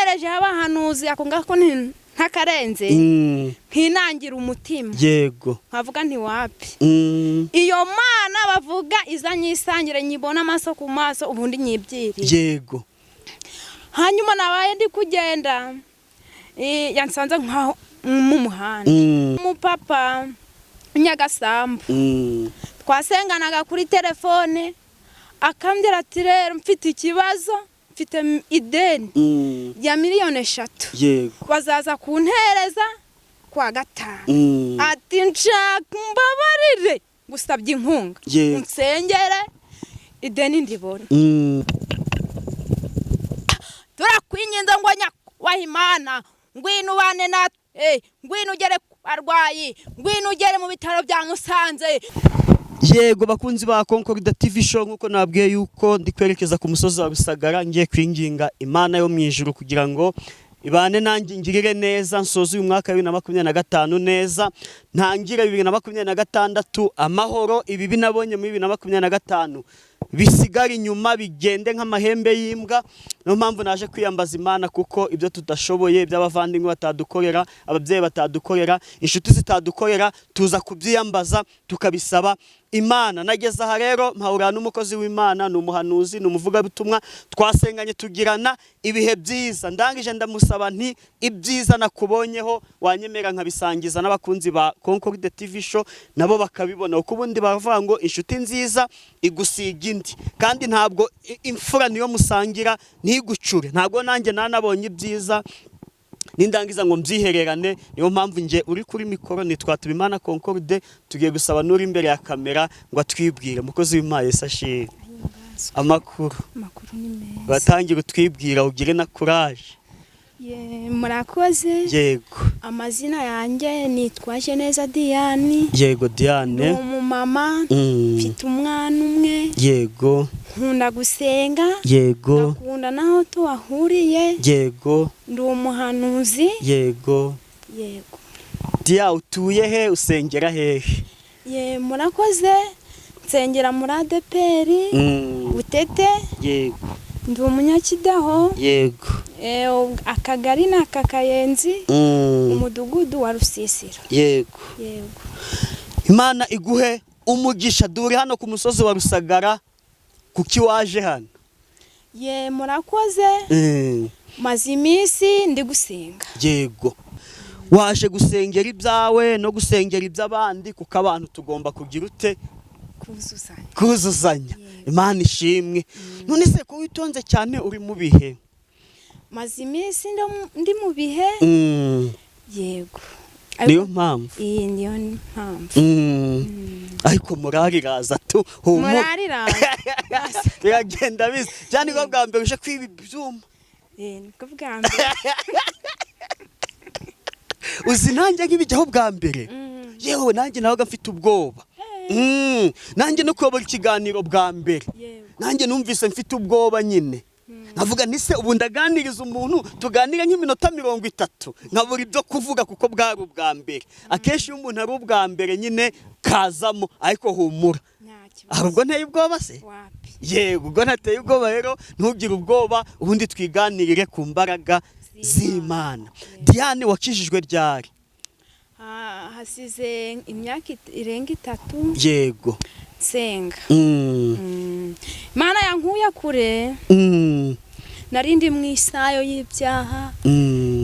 Yanyoherejeho abahanuzi, ako ngako ntakarenze, nkinangira umutima, nkavuga nti wapi. Iyo Mana bavuga iza nyisangire, nyibona amaso ku maso, ubundi nyibyiriye. Hanyuma nabaye ndi kugenda, yansanze nkaho mu muhanda, umupapa Nyagasambu, twasenganaga kuri telefone, akambwira ati: "Rero mfite ikibazo, mfite ideni ya miliyoni 3, bazaza kuntereza kwa gatanu." Ati: "Nshaka mbabarire, gusabye inkunga, unsengere ideni ndibona." Turakwinginze ngo nyakubahwa Imana, ngwino ubane natwe, ngwino ugere ku barwayi, ngwino ugere mu bitaro bya Musanze. Yego, bakunzi ba Concord TV Show, nkuko nabwiye yuko ndi kwerekeza ku musozi wa Rusagara, ngiye kwinginga Imana yo mu ijuru kugira ngo ibane nanjye, ngirire neza, nsoze uyu mwaka wa 2025 neza, ntangire 2026 amahoro. Ibibi nabonye muri 2025 bisigara inyuma, bigende nk'amahembe y'imbwa. Niyo mpamvu naje kwiyambaza Imana, kuko ibyo tudashoboye, iby'abavandimwe batadukorera, ababyeyi batadukorera, inshuti zitadukorera, tuza kubyiyambaza tukabisaba Imana. Nageze aha rero mpahurira n'umukozi w'Imana, ni umuhanuzi, ni umuvugabutumwa. Twasenganye, tugirana ibihe byiza. Ndangije ndamusaba nti: "Ibyiza nakubonyeho wanyemera nkabisangiza n'abakunzi ba Concord TV Show, nabo bakabibona?" Kuko ubundi baravuga ngo inshuti nziza igusiga indi, kandi ntabwo imfura niyo musangira ntigucure. Ntabwo nanjye nanabonye ibyiza nindangiza ngo mbyihererane. Niyo mpamvu nge uri kuri mikoro nitwa Tubimana Concorde. Tugiye gusaba n'uri imbere ya kamera ngo atwibwire. Mukozi w'Imana, Yesu ashimwe! Amakuru? Amakuru ni meza. Uratangira utwibwira, ugire na courage. Ye, murakoze. Amazina yanjye nitwa Neza Diane. Diane. Ni umumama, mfite umwana umwe. Nkunda gusenga. Ndakunda n'aho tuhahuriye. Ndi umuhanuzi. Yego. Dia, utuye he? Usengera hehe? Ye, murakoze. Nsengera muri ADEPR Butete. Ndi umunyakidaho. Akagari ni aka Kayenzi, umudugudu wa Rusisiro. Yego. Imana iguhe umugisha. Duri hano ku musozi wa Rusagara. Kuki waje hano? Ye, murakoze. Maze iminsi ndi gusenga. Yego, waje gusengera ibyawe no gusengera iby'abandi, kuko abantu tugomba kugira ute? Kuzuzanya. Kuzuzanya. Imana ishimwe. None se ko witonze cyane, uri mu bihe? Maze iminsi ndi mu bihe. Yego. Niyo mpamvu. Iyi niyo mpamvu. Ariko morale iraza tu, humura. Morale iraza. Biragenda biza cyane. Nibwo bwa mbere uje kwiba ibyuma? Eh, nibwo bwa mbere. Uzi nanjye nk'ibijyaho bwa mbere, yewe nanjye nabaga mfite ubwoba. Nanjye no kuyobora ikiganiro bwa mbere, nanjye numvise mfite ubwoba nyine, nkavuga nti: "Se ubu ndaganiriza umuntu, tuganire nk'iminota 30, nkabura ibyo kuvuga," kuko bwari ubwa mbere. Akenshi iyo umuntu ari ubwa mbere nyine kazamo, ariko humura. Nta Hari kibazo. Ubwo nteye ubwoba se? Wapi. Yego, ubwo ntateye ubwoba rero ntugire ubwoba, ubundi twiganirire ku mbaraga z'Imana. Diane, wakijijwe ryari? Ah, hasize imyaka irenga 3 nsenga. Imana yankuye kure. Nari ndi mu isayo y'ibyaha.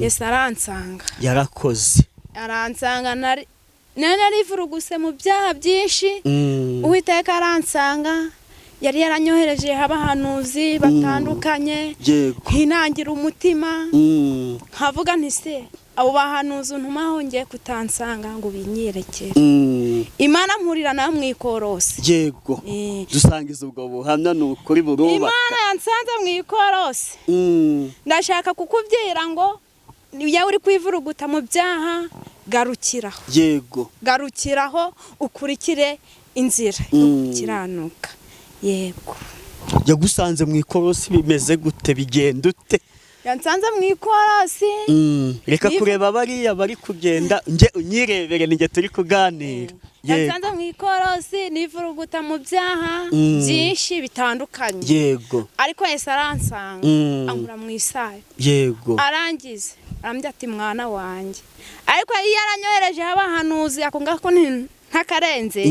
Yesu aransanga. Yarakoze. Aransanga. Nari narivuruguse mu byaha byinshi. Uwiteka aransanga. Yari yaranyohereje abahanuzi batandukanye, nkinangira umutima, nkavuga nti: "Se abo bahanuzi untumaho ngiye kutansanga ngo binyerekere?" Imana mpurira nawe mu ikorosi. Dusangiza ubwo buhamya, ni ukuri burubaka. Imana yansanze mu ikorosi. Ndashaka kukubwira ngo iyo uri kwivuruguta mu byaha, garukiraho. Garukiraho, ukurikire inzira yo gukiranuka. Yego. Yagusanze mu ikorosi bimeze gute? Bigenda ute? Yansanze mu ikorosi. Reka kureba bariya bari kugenda, nge unyirebere, ni nge turi kuganira. Yansanze mu ikorosi nivuruguta mu byaha byinshi bitandukanye. Yego. Ariko Yesu aransanga, ankura mu isayo. Yego. Arangiza arambwira ati mwana wanjye. Ariko iyo yaranyohereje abahanuzi ako ngako ntakarenze,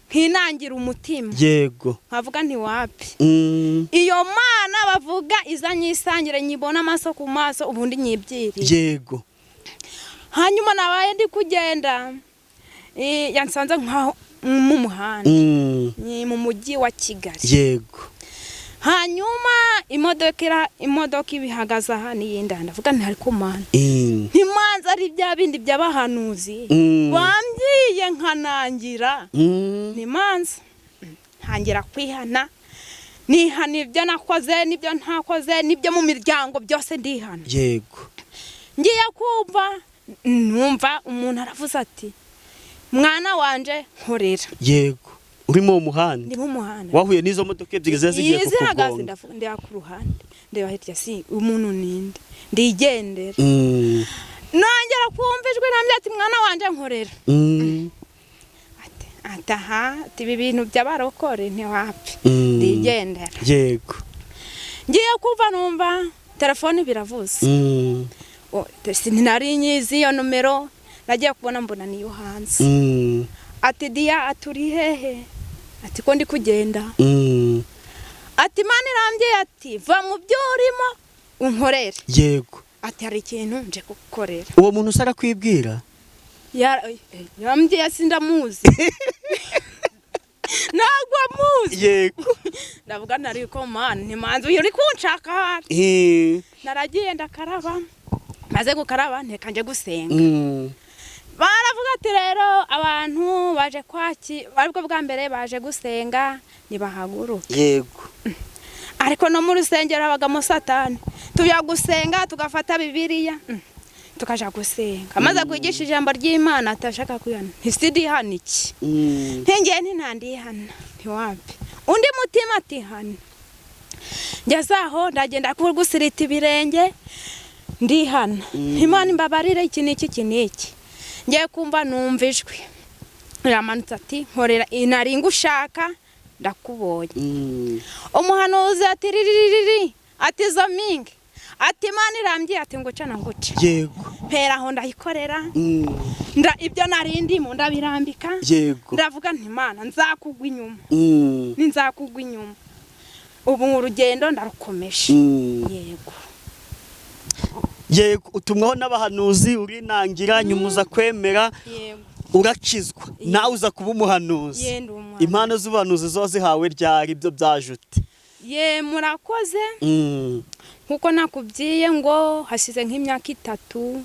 nkinangira umutima. Yego. Nkavuga nti wapi. Iyo Mana bavuga izanye isangire nyibona amaso ku maso ubundi nyibyiriye. Yego. Hanyuma nabaye ndi kugenda, yansanze nkaho mu muhanda, ni mu mujyi wa Kigali. Yego. Hanyuma imodoka ibihagaze aha n'iyindi, ndavuga nti ariko Mana, ntimanza ari bya bindi by'abahanuzi bambwiye nkanangira, ntimanza ntangira kwihana, nihana ibyo nakoze n'ibyo ntakoze n'ibyo mu miryango byose ndihana. Yego. Ngiye kumva numva umuntu aravuze ati mwana wanje nkorera. Yego. Uri mu muhanda? Ndi mu muhanda. Wahuye n'izo modoka ebyiri zigiye kukugonga. Ndeba ku ruhande, ndeba hirya, si umuntu ninde, ndigendera. Nongera kumva ijwi rambye ati mwana wanje nkorera. Ati ataha, ati ibi bintu by'abarokore ntiwapi, ndigendera. Yego. Ngiye kumva numva telefone biravuze. Sinari nyizi iyo nomero, nagiye kubona mbona niyo hanze. Ati Diya, aturi hehe? Ati ko ndi kugenda. Ati Imana irambye ati va mu byo urimo unkorere. Yego. Ati hari ikintu nje kugukorera. Uwo muntu usara kwibwira? Yambwiye sindamuzi. Nagwa muzi. Yego. Ndavuga nari ko Mana ntimanze uri kunshaka hari. Naragiye ndakaraba. Maze gukaraba nteka nje gusenga. Baravuga ati rero abantu baje kwaki ariko bwa mbere baje gusenga nibahaguruka. Yego. Ariko no mu rusengero habagamo Satani. Tuya gusenga tugafata Bibiliya, tukaja gusenga. Amaze kwigisha ijambo ry'Imana atashaka kwihana. Ntisidihana iki? Ntingiye ntintandihana. Ntiwapi. Undi mutima atihana. Ngeze aho ndagenda kugusirita ibirenge ndihana. Imana imbabarire iki n'iki iki n'iki. Ngiye kumva numva ijwi riramanutse ati nkorera nari ngushaka ndakubonye. Umuhanuzi ati ririri ati zo mingi ati Imana irambye ati nguca na nguca. Yego. Mpera aho ndayikorera. Ibyo nari ndimo ndabirambika. Yego. Ndavuga nti Imana nzakugwa inyuma. Ninzakugwa inyuma. Ubu urugendo ndarukomeje. Yego. Yego, utumwaho n'abahanuzi urinangira nyumuza kwemera. Yego. Urakizwa nawe uza kuba umuhanuzi. Impano z'ubuhanuzi zo zihawe ryari ibyo byajute? Ye murakoze. Nkuko nakubwiye ngo hashize nk'imyaka 3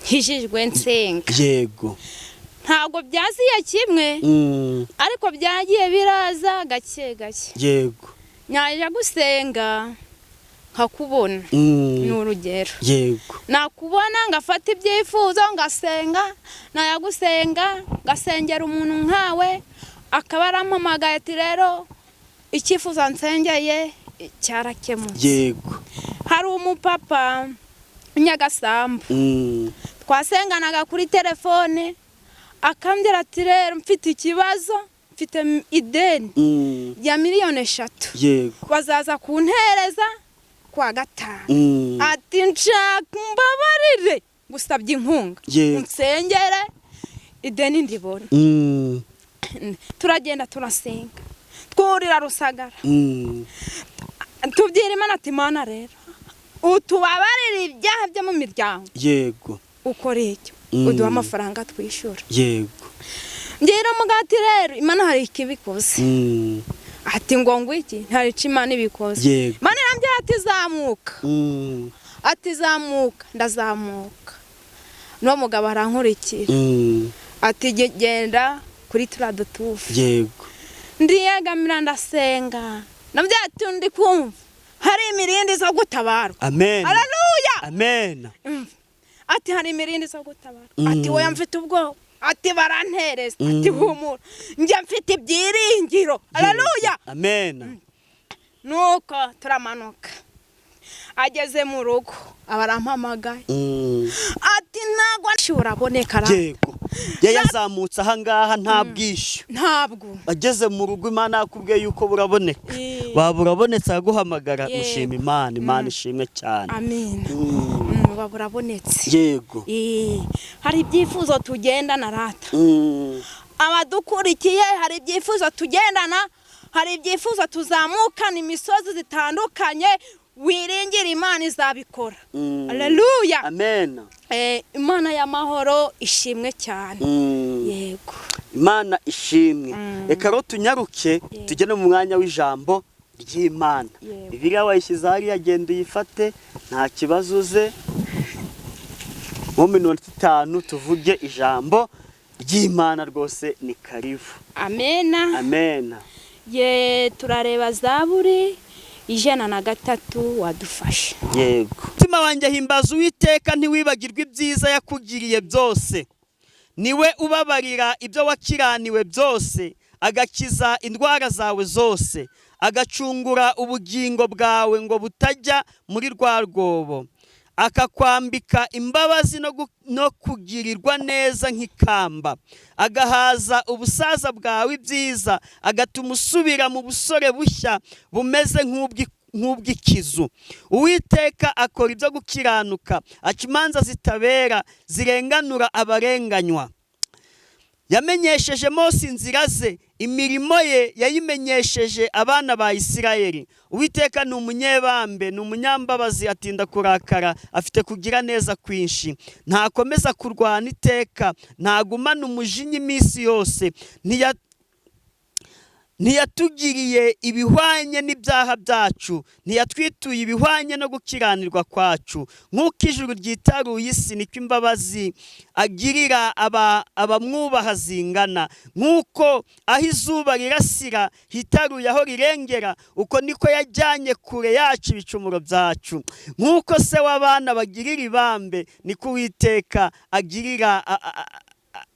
nkijijwe nsenga. Yego. Ntabwo byaziye kimwe, ariko byagiye biraza gake gake. Yego. Nyaje gusenga nkakubona. Ni urugero. Yego. Nakubona ngafata ibyifuzo ngasenga, nayagusenga ngasengera umuntu nkawe akaba arampamagaye ati rero icyifuzo nsengeye cyarakemutse. Yego. Hari umupapa Nyagasambu. Twasenganaga kuri telefone akambwira ati rero mfite ikibazo, mfite ideni ya 3 miliyoni. Yego. Bazaza kuntereza kwa 5. Ati nshaka mbabarire gusabye inkunga. Unsengere ideni ndibona. Turagenda turasenga. Twurira Rusagara. Tubyira Imana ati Mana rero utubabarire ibyaha byo mu miryango. Yego. Ukora icyo uduha amafaranga twishura. Yego. Ngira mugati rero Imana hari ikibikoze. Ati ngo ngwiki ntari Imana ibikoze. Yego. Imana irambwira ati zamuka. Ati zamuka ndazamuka. No mugabo arankurikira. Ati genda kuri turadutufu. Yego. Ndiyegamira ndasenga. Nabyo ati ndi kumva hari imirindi zo gutabarwa. Amen. Haleluya. Amen. Ati hari imirindi zo gutabarwa. Ati wowe mfite ubwoba. Ati barantereza. Ati humura. Njye mfite ibyiringiro. Haleluya. Amen. Nuko turamanuka. Ageze mu rugo abarampamagaye. Ati nagwa nshuraboneka. Yego. Yazamutse ahangaha nta bwishyu. Ntabwo. Ageze mu rugo Imana yakubwiye yuko buraboneka. Waba urabonetse aguhamagara mushima Imana, Imana ishimwe cyane. Amen. Waba burabonetse. Yego. Hari ibyifuzo tugendana rata. Abadukurikiye hari ibyifuzo tugendana, hari ibyifuzo tuzamukana imisozi zitandukanye, wiringira Imana izabikora. Haleluya. Amen. Imana y'amahoro ishimwe cyane. Yego. Imana ishimwe. Reka rero tunyaruke tugene mu mwanya w'ijambo ry'Imana. Bibiliya wayishyize hariya, genda uyifate nta kibazo uze. Mu minota 5 tuvuge ijambo ry'Imana rwose ni karibu. Amena. Amena. Ye turareba Zaburi 103 wadufashe. Yego. Mutima wanjye himbaza Uwiteka, ntiwibagirwe ibyiza yakugiriye byose. Niwe ubabarira ibyo wakiraniwe byose, agakiza indwara zawe zose, agacungura ubugingo bwawe ngo butajya muri rwa rwobo, akakwambika imbabazi no kugirirwa neza nk'ikamba, agahaza ubusaza bwawe ibyiza, agatuma usubira mu busore bushya bumeze nk'ubw'ikizu. Uwiteka akora ibyo gukiranuka, aca imanza zitabera zirenganura abarenganywa. Yamenyesheje Mose inzira ze, imirimo ye yayimenyesheje abana ba Isirayeli. Uwiteka ni umunyebambe, ni umunyambabazi, atinda kurakara, afite kugira neza kwinshi. Ntakomeza kurwana iteka, ntagumana umujinya iminsi yose. Ntiyatugiriye ibihwanye n'ibyaha byacu, ntiyatwituye ibihwanye no gukiranirwa kwacu. Nk'uko ijuru ryitaruye isi, niko imbabazi agirira abamwubaha zingana. Nk'uko aho izuba rirasira hitaruye aho rirengera, uko niko yajyanye kure yacu ibicumuro byacu. Nk'uko se w'abana bagirira ibambe, niko Uwiteka agirira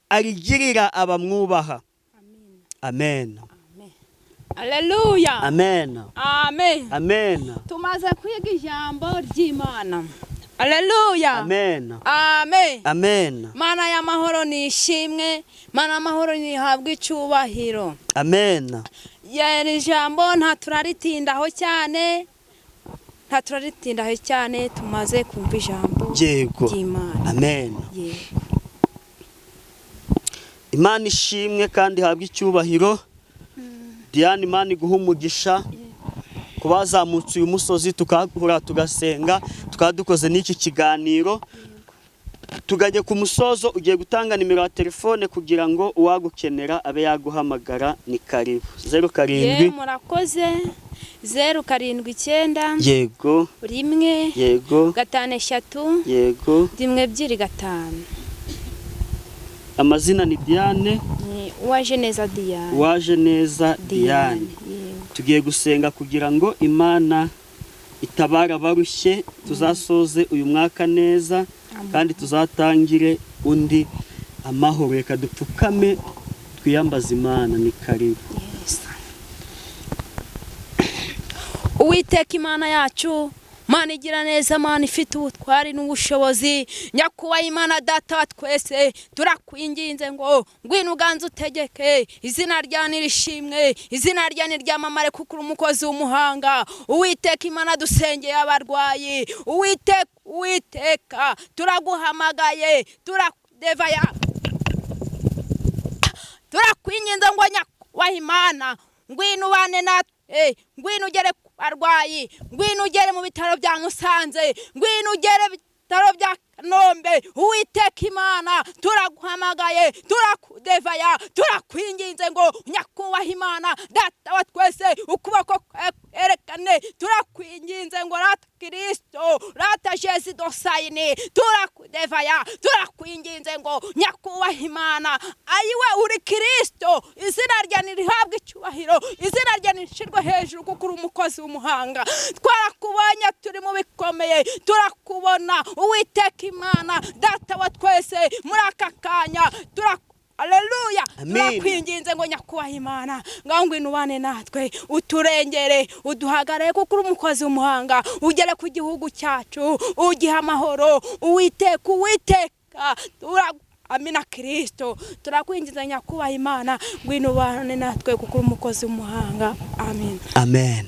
arigirira abamwubaha. Amen. Haleluya. Amen. Amen. Amen. Tumaze kwiga ijambo ry'Imana. Haleluya. Amen. Amen. Amen. Mana y'amahoro ni ishimwe, Mana y'amahoro nihabwe icyubahiro. Amen. Yeri jambo nta turaritindaho cyane, nta turaritindaho cyane, tumaze kumva ijambo ry'Imana. Amen. Yego. Imana ishimwe kandi habwe icyubahiro. Diane, Imana iguha umugisha kubazamutse uyu musozi tukahura tugasenga, tukaba dukoze n'iki kiganiro. Tugajye ku musozo, ugiye gutanga nimero ya telefone kugira ngo uwagukenera abe yaguhamagara. Ni karibu. 07 murakoze. 079 yego 1 yego 5 3 yego 1 2 5. Amazina ni Diane, ni Uwajeneza Diane. Uwajeneza Diane. Tugiye gusenga kugira ngo Imana itabara abarushye, tuzasoze uyu mwaka neza kandi tuzatangire undi amahoro. Reka dupfukame twiyambaze Imana. Ni karibu. Uwiteka Imana yacu, Mana igira neza, Mana ifite ubutwari n'ubushobozi, nyakuba Imana data wa twese, turakwinginze ngo ngwino uganze utegeke, izina rya nirishimwe, izina rya niryamamare, kuko uri umukozi w'umuhanga. Uwiteka Imana dusengeye abarwayi, Uwiteka Uwiteka turaguhamagaye, turakudevaya, turakwinginze ngo nyakuba Imana ngwino ubane natwe, ngwino ugere ku barwayi, ngwino ugere mu bitaro bya Musanze, ngwino ugere bitaro bya Kanombe. Uwiteka Imana turaguhamagaye, turakudevaya, turakwinginze ngo nyakubaha Imana data wa twese, ukuboko kwerekane, turakwinginze ngo rata Kristo, rata Jesu dosayini, turakudevaya, turakwinginze ngo nyakubaha Imana, ayiwe uri Kristo, izina rya nirihabwe icyubahiro, izina rya nirishirwe hejuru, kuko uri umukozi w'umuhanga. Twarakubonye turi mu bikomeye, turakubona Uwiteka Imana data wa twese muri aka kanya, Haleluya, turakwinginze ngo nyakubaha Imana, ngaho ngwino ubane natwe, uturengere, uduhagare, kuko uri umukozi w'umuhanga, ugere ku gihugu cyacu, ugihe amahoro. Uwiteka Uwiteka Amina Kristo, turakwinjiza nyakubahwa Imana, ngwino ubane natwe kuko uri umukozi w'umuhanga. Amen. Amen.